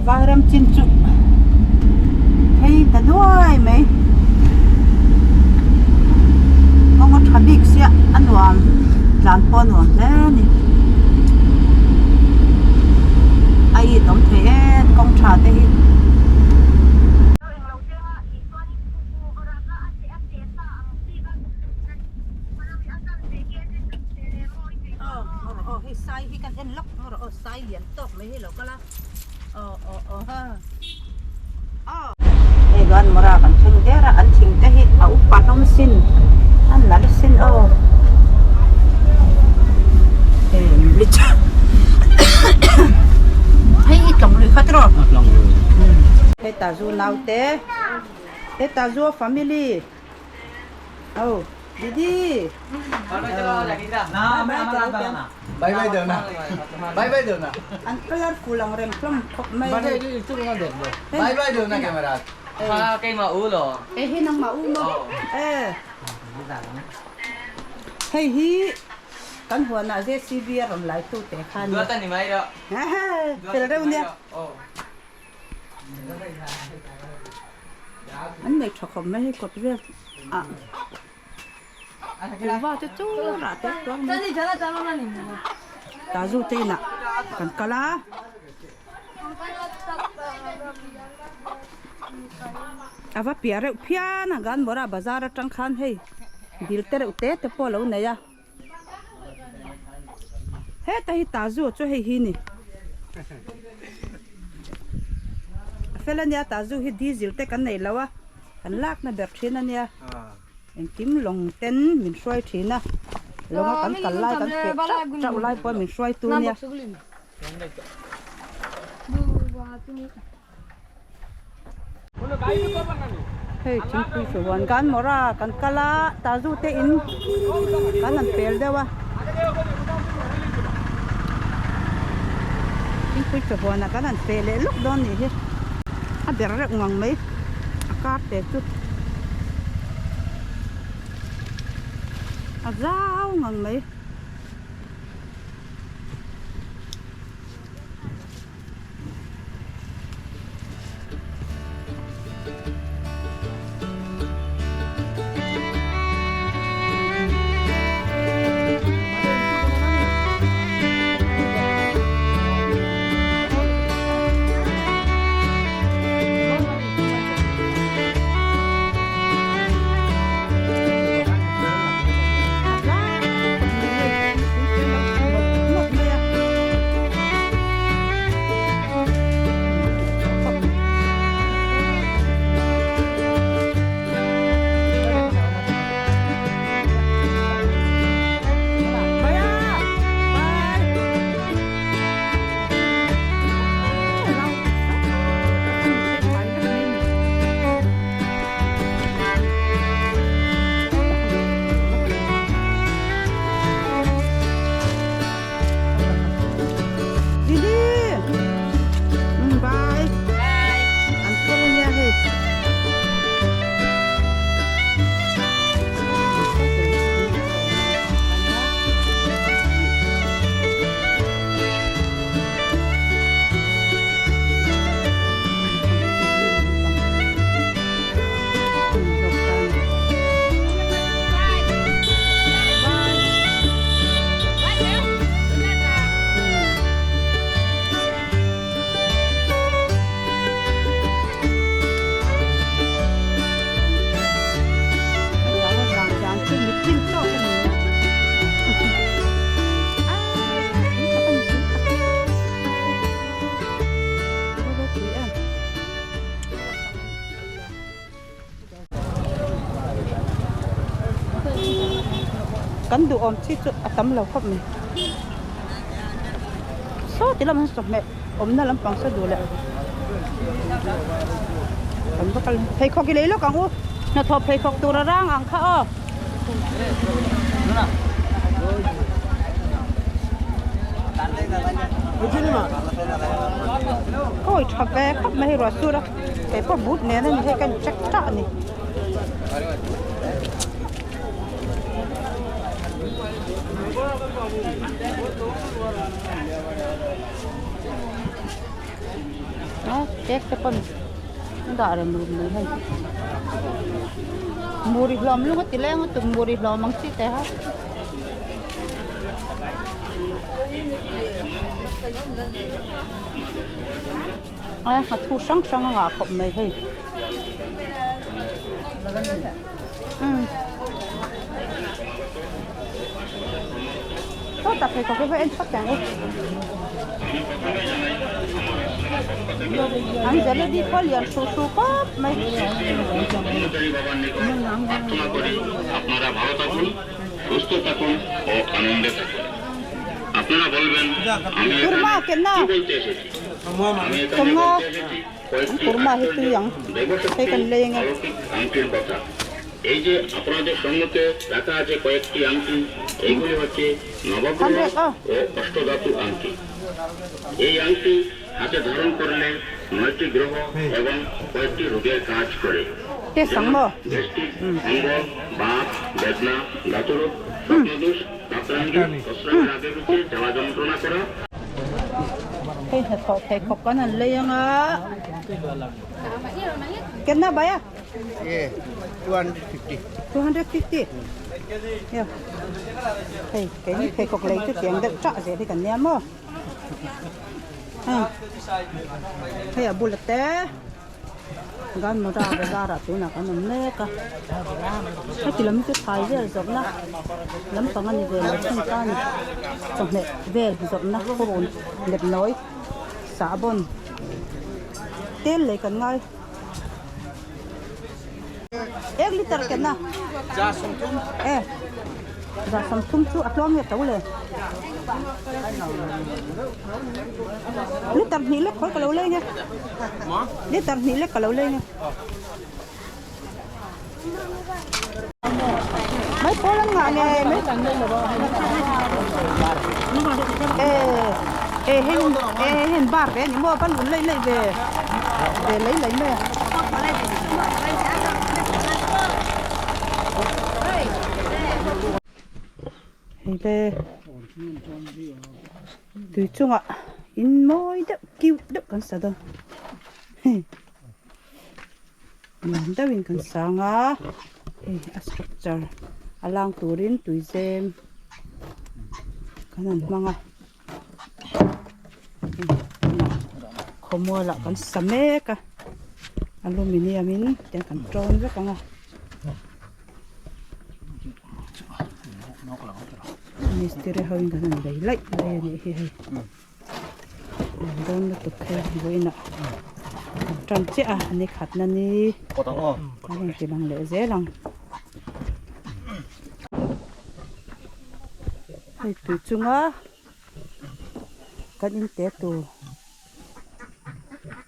Vairam chin chu phei ta duai mai kawng a tha bik sia a nuam tlan pawh a nuam hle a ni a it awm thei em kawng tha te hi. Aw aw hei sai hi kan en lawk maw rawh aw sai lian tawk mai hi lo kal a aw aw aw ha aw hei chuan mura kan thleng der a an thing te hi a upa hlawm sin a nalh sin aw hei hei i tlawng lui kha tiraw heta zu naute heta zu family aw. Didi Bye bye deuh na bye bye deuh na an colorful ang reng hlawm khawp mai hei bye bye deuh na camera kha keimah u law eh hi nangmah u maw eh hei hi kan huanah JCB a rawn lai tu te kha nia duat a ni mai rawh fel reuh nia an nei tha khawp mai hei kawt vel ah kuhva te chu rah te tuar mai tah zu te inah kan kal a a va piah reuh phian a ganmawra bazar atang khan hei dil te reuh te te pawh a lo nei a. Heta hi tazu chu hei hi ni a fel ania tazu hi diesel te kan nei lo a kan lak na ber thin ania engkim lawng ten min hruai thin a lawng a kan kal lai kan feh teuh teuh lai pawh min hruai tu ania. Hei thingpui chu huan kan mawrh a kan kal a tazu te in kan han pel deuh a thingpui chu huanah kan han feh leh lawk dawn nih hi a ber reuh ngang mai a kar te chu a zau ngang mai. Kan duhawm chi chu a tam lo khawp mai saw ti lamah hian chawhmeh awmna lampang saw duh leh kan va kal pheikhawk i lei lawk ang u hnathawh pheikhawk tur a rang ang kha aw. Kawi tha ve khawp mai hei ruah sur a kei pawh but nen a ni hei ka in check tah a ni. Cake te pawn an dah rem rum mai hei. Muri hlawm lung a ti leng a tum muri hlawm ang chi te ha. A thu hrang hrang a ngah khawp mai hei. Umm. Sawtah pheikhawk hi va en phawt ang u. An jalebi pawh lian hru hru khawp mai. Kurma kenna sawmnga an kurma hi tui ang hei kan lei ange. Hundred aw. Test ang maw? Hei hnathawh pheikhawk kan han lei anga Kenna bhaiya? 250. 250. Yo. Hei keini pheikhawk lei chu tiang deuh chah zel hi kan nia maw? Hei a bula te Ganmura bazar ah tunah kan awm mek a heti lam hi chu thlai vel zawrhna lampang a ni ve lo thung ta a ni chawhmeh vel zawrhna purun lep nawi sahbawn tel lei kan ngai ek liter kenna e za sawmthum chu a tlawm nge to le liter hnih lek khawi ka lo leng e liter hnih lek ka lo leng e mai pawl an ngah nge mai e e hei e hei bar ve ani maw balun lei lei ve ve lei lei mai a. Hei le tui chungah in mawi deuh cute deuh kan sa dawn hei nuam deuhin kan sang a hei a structure a lang turin tui zem kan han hmang a khawmualah kan sa mek a aluminium in tiang kan tawn vek ang a. Mistiri ho in kan han bei laih mai a nih hi hei an dawn lutuk hei vawiinah an tan chiah a ni khat na ni a rawn ti lang leh zel ang hei tui chunga kan in te tur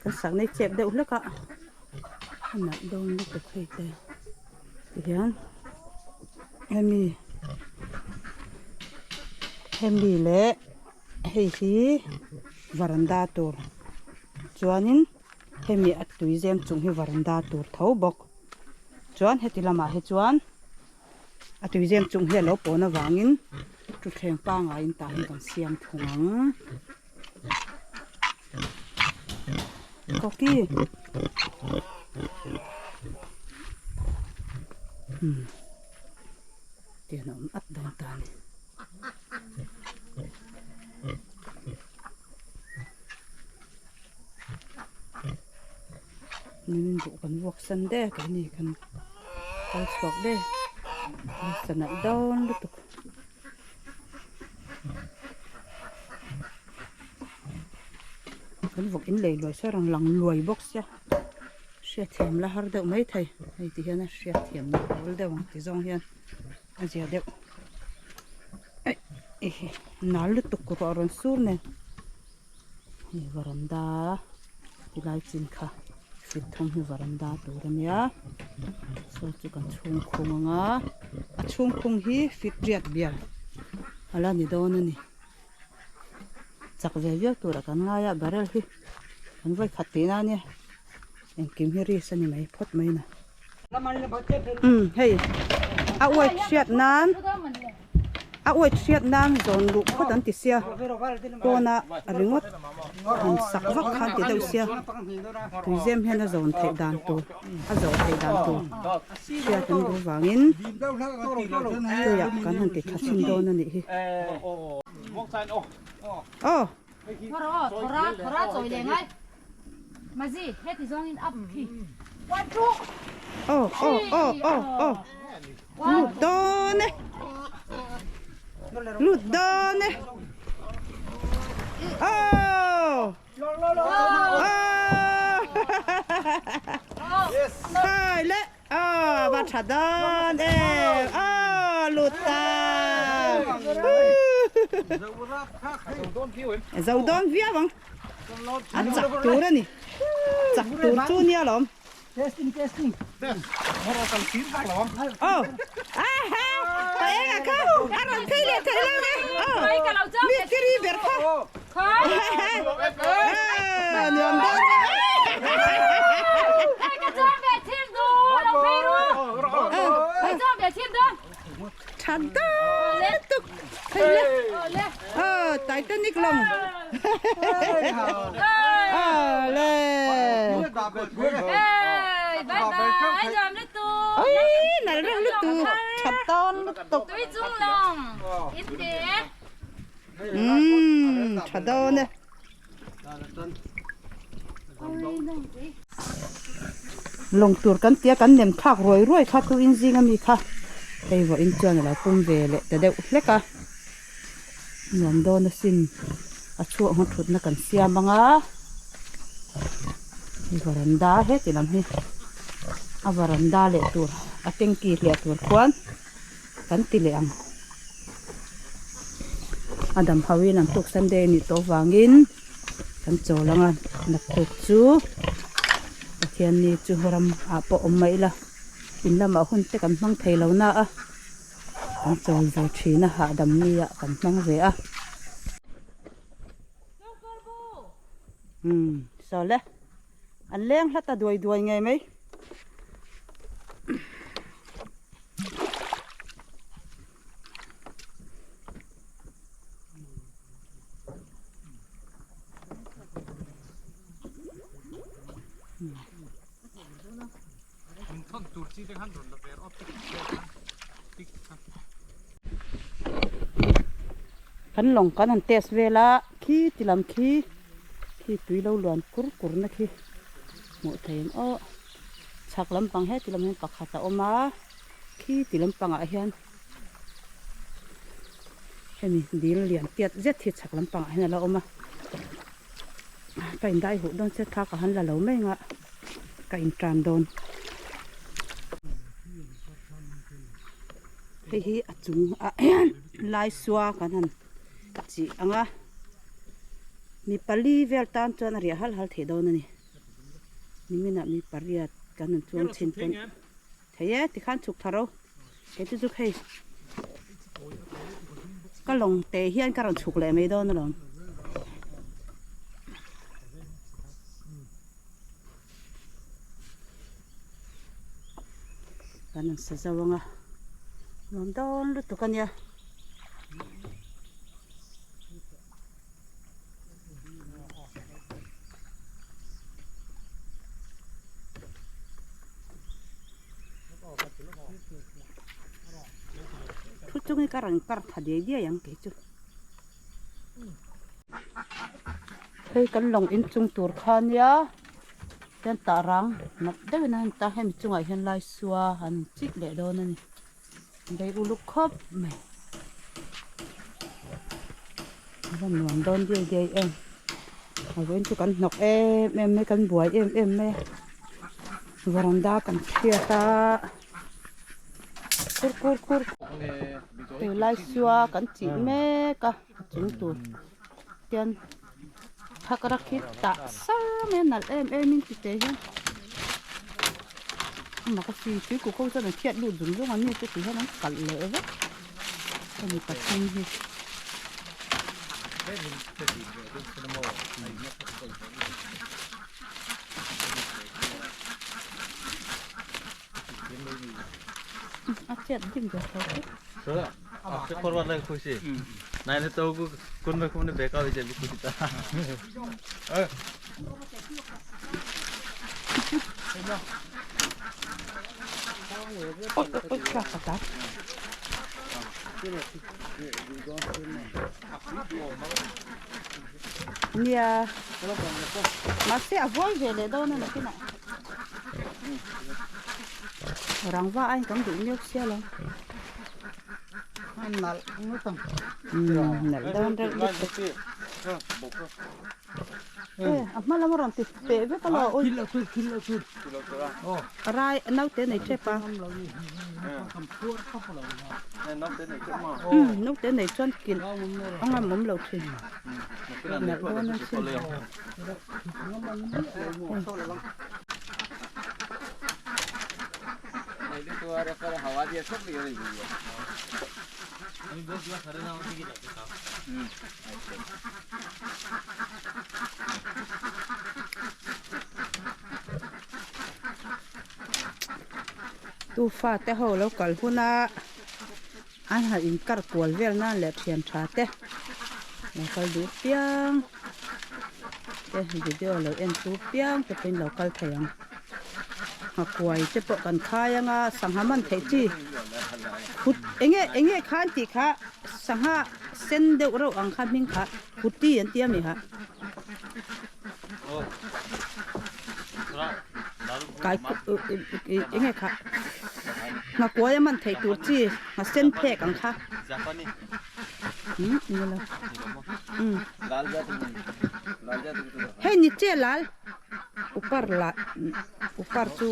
kan sak nei chep deuh hlek a a nalh dawn lutuk hei te tihian hemi hemi leh hei hi varanda tur chuanin hemi a tui zem chung hi varanda tur tho bawk chuan heti lamah hi chuan a tui zem chung hi a lo pawn avangin thutthleng pangaiin tah hi kan siam thung ang. Koki umm tian a awm at dawn ta a ni. Nimin buh kan vuak san dek a ni kan kal chhuak dek a nalh dawn lutuk. Kan vawk in lei luai saw rawn lang luai bawk sia hriatthiam la har deuh mai thei hei ti hian a hriatthiam na awl deuh ang ti zawng hian a zia deuh ehe nal lutuk ruah rawn sur nen hei varanda tilai chin kha fit thawm hi varanda tur a nia saw chu kan chhung khung ang a a chhung khung hi fit riat bial a la ni dawn a ni chak ve viau turah kan ngai a barrel hi kan vawi khat tihna a nia engkim hi risk a ni mai phawt mai na umm hei a uai hriat nan. A uai hriat nan zawn luh phawt an ti sia pawna ringawt han sak vak kha an ti deuh sia tuizem hian a zawn theih dan tur a zawh theih dan tur hriat an duh vangin tuiah kan han ti tha chhin dawn a nih hi aw. Aw aw aw aw aw. Lut dawn e Lut dawn e Aww Aww Khai le Aww va tha dawn em Aww lut ta Zo dawn viau ang A chak tur a ni Chak tur chu nia lawm. Testing testing. Test. Moro kal fir vak lo ang. Oh. Aha. Pa enga kha. A rawn phei leh thei lo e. Oh. Mi tiri ber kha. Ah, nuam dawn. Ka chuang ve thim du lo phei ru. Ka chuang ve thim dawn. Tha dawn lutuk. Phei le. Oh, Titanic lawng. Oh, le. Hey, bye bye. Nuam lutuk. Oi, nal reuh lutuk. Tha dawn lutuk. Tui chung lawng. In te. Umm, tha dawn e. Lawng tur kan tia kan nem thlak ruai ruai kha tu in zing ami kha hei vawiin chuan a lo pum ve leh ta deuh hlek a nuam dawn asin a chhuah hma thutna kan siam ang a varanda heti lam hi a varanda leh tur a tanky hliah tur khuan kan ti leh ang. A dam ho in an tuk Sunday a nih tawh vangin kan chawl ang a, naktuk chu Pathianni chu ram ah pawh awm mai ila in lamah hun te kan hmang thei lo na a, kan chawl ve thin a hahdam ni ah kan hmang ve a. Umm saw le an leng hlat a duai duai ngei mai. Kan lawng kan han test vel a khi ti lam khi khi tui lo luan kur kur na khi hmuh theih ang aw chhak lampang heti lam hian pakhat a awm a. Khi ti lampangah hian hemi dil lian tiat zet hi chhak lampangah hian a lo awm a ka indai huh dawn che thla ka han la lo mai ang a ka intan dawn hei hi a chung ah hian lai sua kan han chih ang a mi pali vel tan chuan a riah hal hal theih dawn a ni niminah mi pariat kan han chuang chhin pawn. Thei e tikhan chhuk thar o kei chu chu hei ka lawng te hian ka rawn chhuk leh mai dawn alawm. Kan rawn sa zo ang a nuam dawn lutuk a nia. Thu chungin ka rawn kar tha diai diai ang kei chu. Hei kan lawng inchung tur kha nia hian tah rang nat deuhin a ta hemi chungah hian lai sua an chik leh dawn a ni. Bei uluk khawp mai. A va nuam dawn diai diai em. A vawiin chu kan hnawk em em mai kan buai em em mai a. Varanda kan chhiat a. Kur kur kur. Hei lai sua kan chih mek a a chung tur hian thak rak hi tah sar mai a nalh em em in ti teh hian. Amah ka si tui kuk ho chuan an chhiat lut zung zung a mi chu ti hian an kalh leh vek hemi pathum hi. A chhiat dim ve tho chu. করবার লাগে খুশি নাইলে তো কোন রকম বেকার হয়ে যাবে খুশিটা। Nia mahse a vuai ve leh dawn a nakinah rangva a in kan duh miau sia lo nalh dawn reuh lutuk e a hma lam a rawn ti peh vek a lo awi rai naute nei tep a naute nei chuan kilh a ngam awm lo thin. Nalh dawn a sin. Tu fate ho lo kal huna An han inkar kual vel nan leh thian tha te lo kal duh piang te video lo en tu piang te pawhin lo kal thei ang nghakuai te pawh kan khai anga sangha man theih chi kut enge enge kha an tih kha sangha sen deuh reuh ang kha hming kha kuti an ti ami kha Kai enge kha nghakuai a man theih tur chi ngha sen phek ang kha hei ni che lal upar la upar chu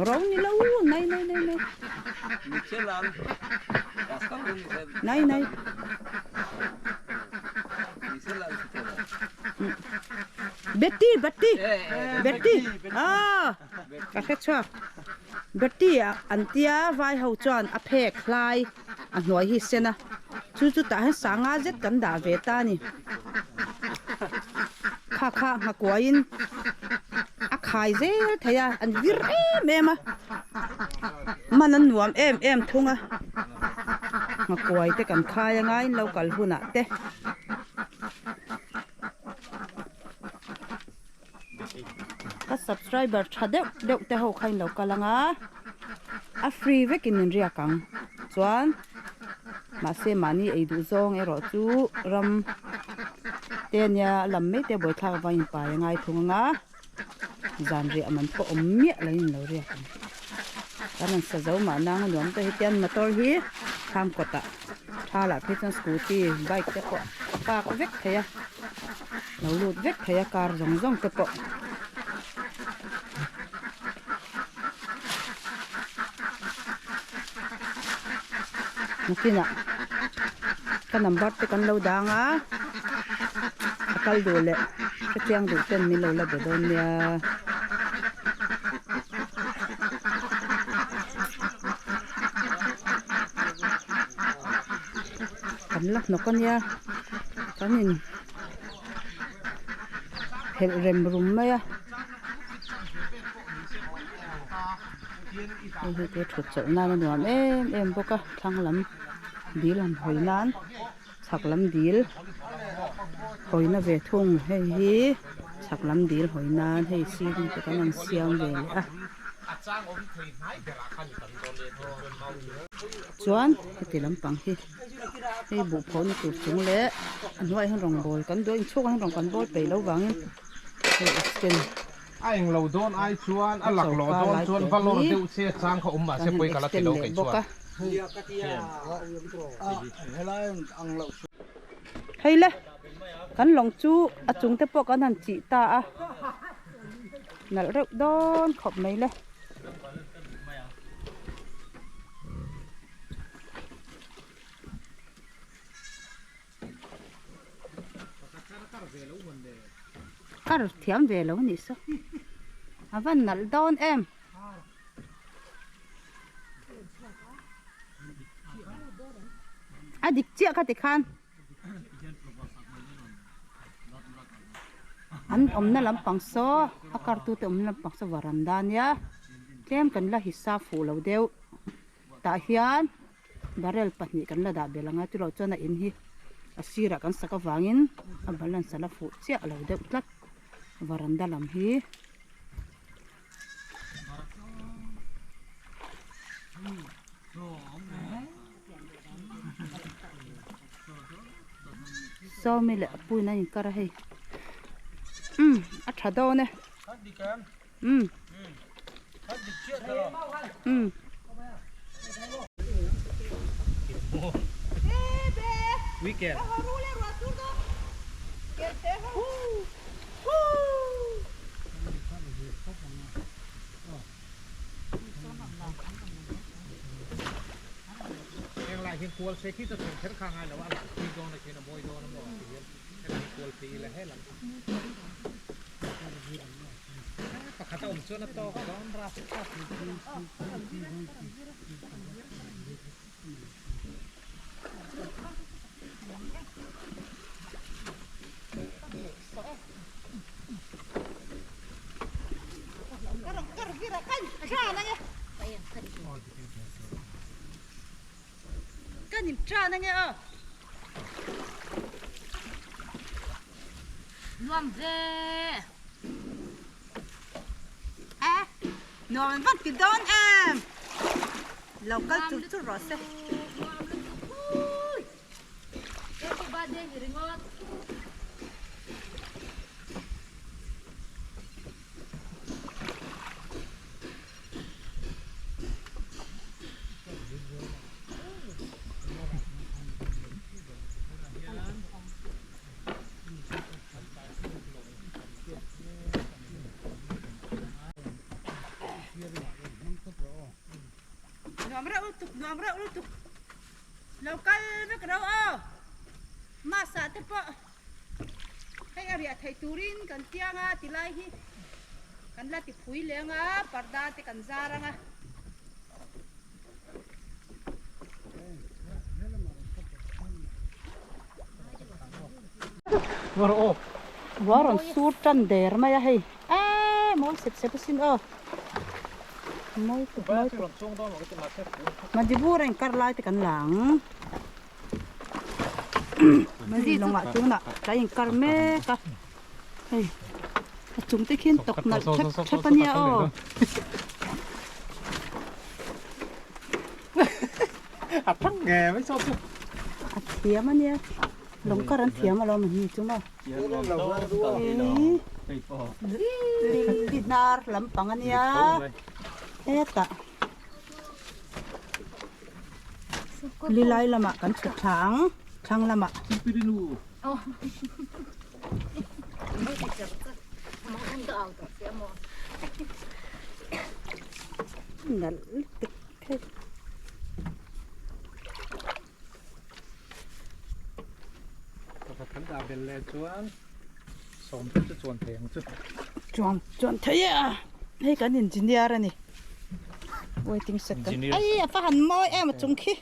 ro ni lo nai nai nai nai nai nai. Betty Betty Betty ah ka hre chhuak Betty an tia vai ho chuan a phek hlai a hnuai hi sen a chu chu tah hian sanga zet kan dah ve ta a ni kha kha nghakuaiin a khai zel thei a an vir em em a man an nuam em em thung a nghakuai te kan khai anga in lo kal hunah te. Ka subscriber tha deuh deuh te ho kha in lo kal anga a free vekin in riak ang chuan mahse mahni ei duh zawng erawh chu ram te ania a lam mai te buaithlak avangin in pai a ngai thung anga zan riah man pawh awm miah lo in lo riak ang kan rawn sa zo mahna ang a nuam te hetiang motor hi thlang kawtah. Tha lah phei chuan scooty bike te pawh a park vek thei a lo lut vek thei a car zawng zawng te pawh. Nakinah ka number te kan lo dang a a kal duh leh hrechiang duh ten min lo la be dawn nia. Kan la hnawk a nia kan in phelh rem rum mai a hei hi te thut chawlh nan a nuam em em bawk a thlang lam dil han hawi nan chhak lam dil hawi na ve thung hei hi chhak lam dil hawi nan hei ceiling te kan rawn siam ve leh a. Chuan heti lampang hi hei buhphaw na tur chung leh a hnuaiah hian rawngbawl kan duh a inchhungah hian rawng kan bawl peih loh vangin hei extend A englo dawn ai chuan a laklawh dawn chuan va lawr deuh se chang kha awm mahse pawi ka la ti lo kei chuan. Hei le kan lawng chu a chung te pawh kan han chih ta a. Nalh reuh dawn khawp mai le. Kar thiam ve lo nih saw. A van nalh dawn em. A dik chiah kha tikhan. An awmna lampang saw a kartute awmna lampang saw varanda ania tlem kan la hisa fuh lo deuh tah hian. Barrel pahnih kan la dah belh ang a chulo chuan a in hi a sirah kan sak avangin a balance a la fuh chiah lo deuh tlat varanda lam hi. Sawmi leh a puiin an inkar a hei umm a tha dawn e umm umm. Heng lai hian kual se khi chu thlen kher kha ngai lo a, a lang pui dawn a khian a mawi dawn a maw ti hian helai hi kual phei ila helam pakhat a awm chuan a tawk dawn rap rap. Kan in tan ange aw. Nuam ve. A nuam van ti dawn em. Lo kal chur chur rawh se. Nuam lutuk hui. Happy birthday ni ringawt. Nuam reuh lutuk, nuam reuh lutuk. Lo kal vek reuh aw. Masa te pawh hei a riah theih turin kan tiang a tilai hi kan la ti phui leng a parda te kan zar ang a. Ruah rawn sur tan der mai a hei eee mawi sep sep asin aw mawi tuk mawi tuk Madibur a inkar lai te kan la ang lawngah tunah kan inkar mek a hei a chung te khian tawk nalh thep thep a nia aw. A thang nge mai saw chu. A thiam a nia lawng kar an thiam alawm an ni chu maw. Lili hnar lampang a nia hetah lilai lamah kan chhuk thla ang thlang lamah. Nalh lutuk hei. Pakhat kan dah bel leh chuan sawm te chu chuan thei ang chu. Chuan chuan thei e a hei kan engineer a ni waiting shed kan ai a va han mawi em a chung khi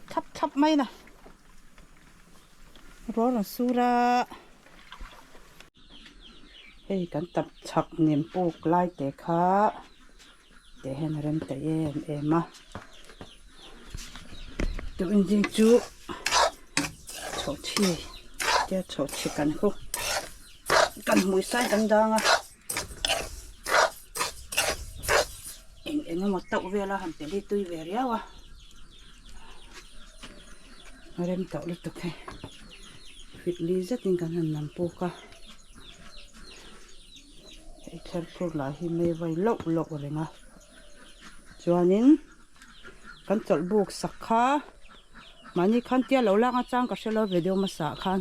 thlap thlap mai na rual rawn sur a hei kan tap chhak nem puk lai te kha. Teh hian a rem ta em em a tu engine chu chhawhchhi tia chhawhchhi kan khu kan hmui sai kan dang a eng eng emaw tauh vel a han pe li tui ve riau a a rem tawh lutuk hei fit li zetin kan han nam puk a. Hei thlerphur lah hi mei vai loh loh reng a chuanin kan chawlh buk sak kha mahni khan tia lo lak atang ka hre lo video hmasa ah khan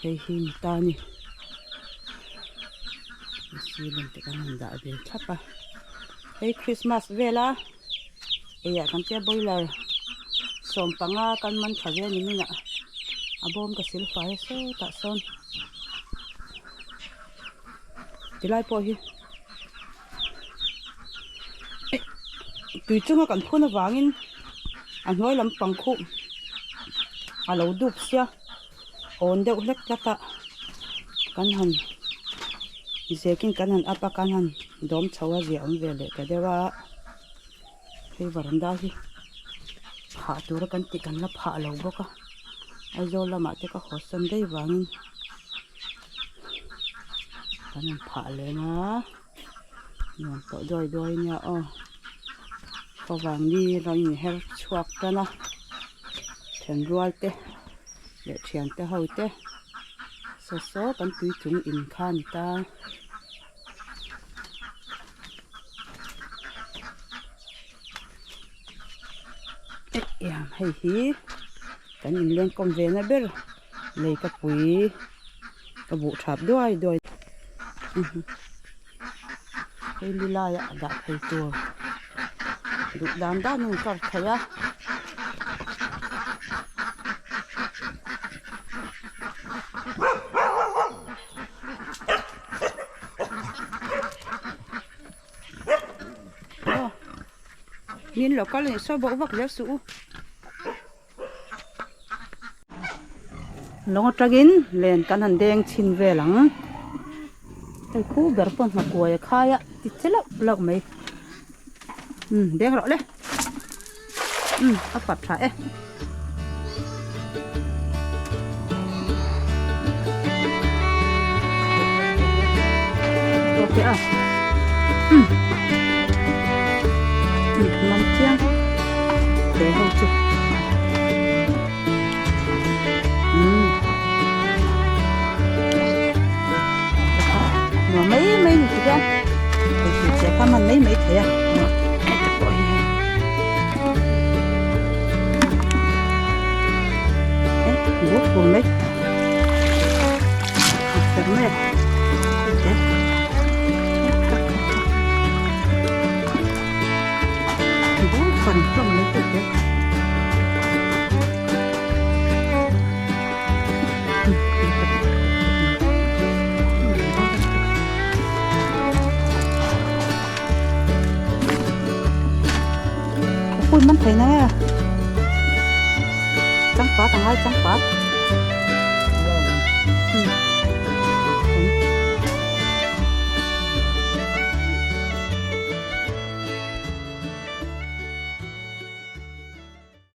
hei hi ni ta a ni ceiling te kan han dah ve thlap a hei christmas vela eiah kan tia boiler sawm panga kan man tha ve a ni minah a bawm ka sil fai a sawtah sawn. Tilai pawh hi tui chunga kan phun avangin a hnuai lampang khu a lo dup sia awn deuh hlek tlat a kan han zekin kan han up a kan han dawm chho a zia awm ve leh ta deuh a hei varanda hi. Phah tura kan tih kan la phah lo bawk a, Aizawl lamah te ka haw sawn daih vangin kan rawn phah leng a, nuam tawh duai duai nia aw. Favang ni rawn inher chhuak tan a, thenrual te leh thian te ho te saw saw kan tui chung in kha a ni ta. Hei hi kan inlengkawm ve na ber lei ka pui ka buh thap duai duai hei ni laiah a dah thei tur duh dan dan a inkar thei a. Aw min lo kal in saw bawk vak zel suh u. Lawng atangin len kan han deng chhin vel ang. Hei khu ber pawh hnakuai a khai a ti che lauh lauh mai. Umm deng rawh le. Umm a pat tha e. Ok a. Umm. Umm man chiang. Te ho chu. Umm. Nuam mai mai ni ti hian. Hei chu che kha man mai mai thei a. Heta pawh hi hei. Eh, bur mai. Fer mai a. Hete. Bur fan hlawm mai hete. Pui man thei na e changpat a ngai changpat.